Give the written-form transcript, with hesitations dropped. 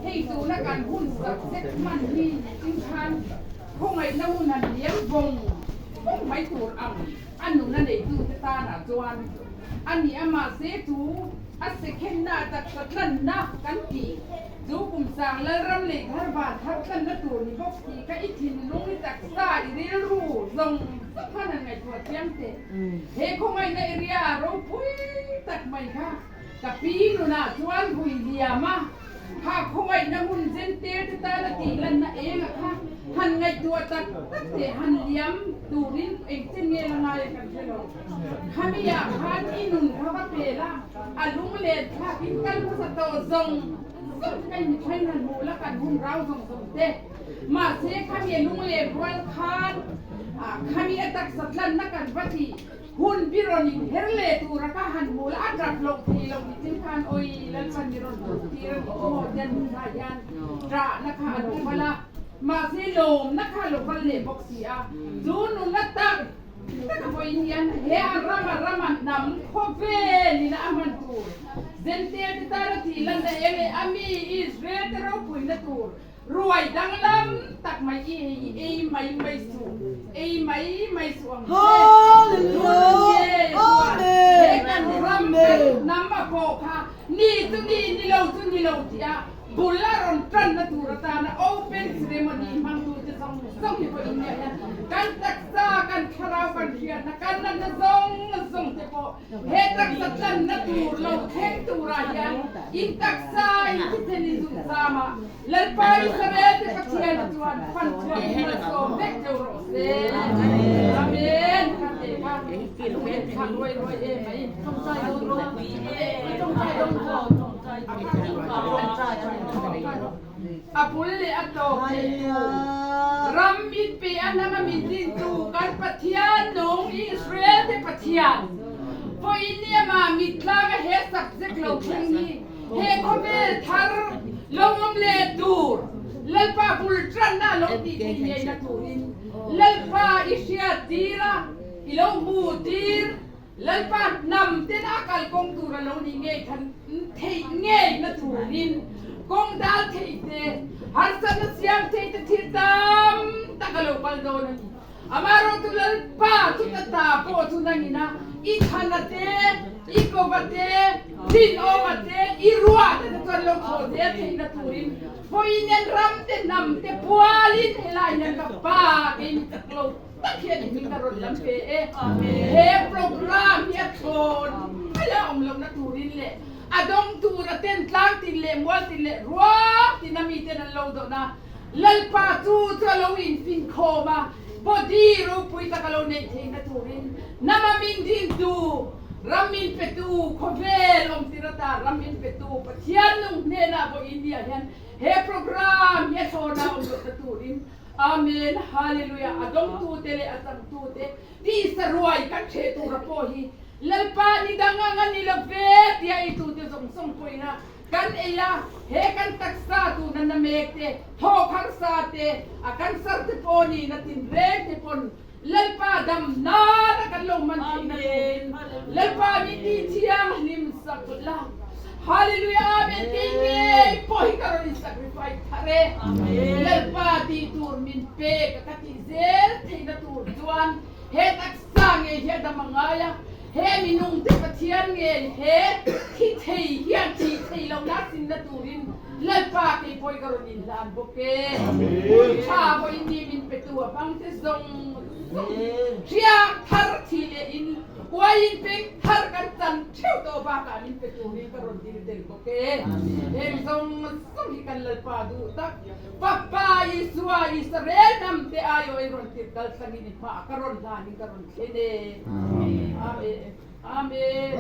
Hei tuna kan hun sak zet hman hi chingkhan khawngaihna hun han liam vawng vawng mai tur ang a nuna neitute tanah chuan a ni a, mahse chu a sekhenna taksa tlanna kan tih chu kum sang Lalram lei thar van thar tlanna tur ni bawk si kha i thinlung i taksa i rilru zawng zawng khan han ngaihtuah chiang teh. He khawngaihna area ropui tak mai kha Ka pi nunah chuan vui liam a, kha khawngaihna hun zentir te tana tih lanna eng a kha han ngaihtuah tak tak teh han liam turin engchen nge la ngai a kan hre lo. Khami ah khan i nun kha va pel a, a lung len thlak in kal hmasa tawh zawng zawng te ka inmithlain han hmuh la kan hun rau zawng zawng te. Mahse khami a lung len rual khan khami a taksa tlanna kan va tih Hun bi rawn in her leh tura ka han hmu la, a tap loh thei loh ni chin khan awi Lalpan mi rawn hmuh tir a ni aw tian hun kha hian ṭahna kha a lo kal a, mahse lawmna kha a lo kal leh bawk si a, chu nunna tak tak a vawiin hian he a rama rama hnam khawvel ina a hman tur Zentel te tana tih lanna eng leh a mi Israel te ropuina tur Ruai danglam tak mai i hei i ei mai mai suh, ei mai mai suh ang che. Hallelujah! He kan ram kan hnam a pawh kha ni chu ni, ni lo chu ni lo tih a bul a rawn tanna tur atana open ceremony hmangtute zawng zawng hi pawh inniah hian kan taksa, kan thlarau, kan hriatna, kan natna zawng zawng te pawh He taksa tlanna tur lo thleng turah hian in taksa in thisen in zungzam a, Lalpa Israel te Pathian a chuan fan chhuak in malsawm vek cheu rawh se. Amen. Kha te kha a lunglen thlak ruai ruai em mai. A bul leh a tawp leh tu ram min pe a hnam a min dintu kan Pathian nung Israel te Pathian vawiin ni amah mittlang a he subject lo thleng hi he khawvel thar lo awm leh tur Lalpa bul tanna lo tih theih ngei na turin Lalpa i hriat tir a i lo hmu tir Lalpa hnam ten a kalkawng tur a lo nih ngei khan theih ngei na turin kawng dal theih te, harsatna siam theih te thil tam tak a lo kal dawn a ni. Amaherawhchu Lalpa chu ta ta pawh chu nangin a i thana te, i kova te, rinawma te, i ruah te te chuan lo thawh zel theih na turin vawiin ram te hnam te pualin helai hian ka pa kei mi chak lo Tak hian i hming ka rawn lam ve e. He program hi a thlawn mai a awm lohna turin leh a dawng tura ten tlang tin leh mual tin leh ruak tina miten an lo dawn a, Lalpa chu chu a lo infinkhawm a, body ropui tak a lo neih theihna turin nama min dintu, ram min petu, khawvel awm tir ata ram min petu Pathian nung hnenah vawiin ni ah hian he program hi a thlawn a awm lohna turin Amen Hallelujah a dawngtute leh a changtute tisa ruai kan ṭheh tura pawh hi Lalpa ni dang ang a ni lo ve tia eitute zawng zawng pawhin a kan ei a, he kan taksa tuna na mek te, thawk harsa te, a cancer te pawh ni na tinreng te pawn Lalpa dam nan a kan lo man theihna turin Lalpa mi ti thianghlim sak la. Hallelujah Amen kei ngei pawh hi ka rawn in sacrifice thar e. Lalpa tih tur min pek a ka tih zel theihna tur chuan he taksa ngei hi a dam a ngai a, he minung te Pathian ngei he thi thei hian thih thei lohna sinna turin Lalpa kei pawh hi ka rawn in hlan bawk e. Hun tha pawhin ni min petu a hmang te zawng zawng hriak thar thi leh in Uaiin peng thar kan chan theuh tawh bakah min pe turin ka rawn dil tel bawk e. Heng zawng zawng hi kan Lalpa duh tak Papa Isua Israel hnam te aiawh in rawn tir kal thlangin i hmaah ka rawn hlanin ka rawn thlen e. Amen. Amen.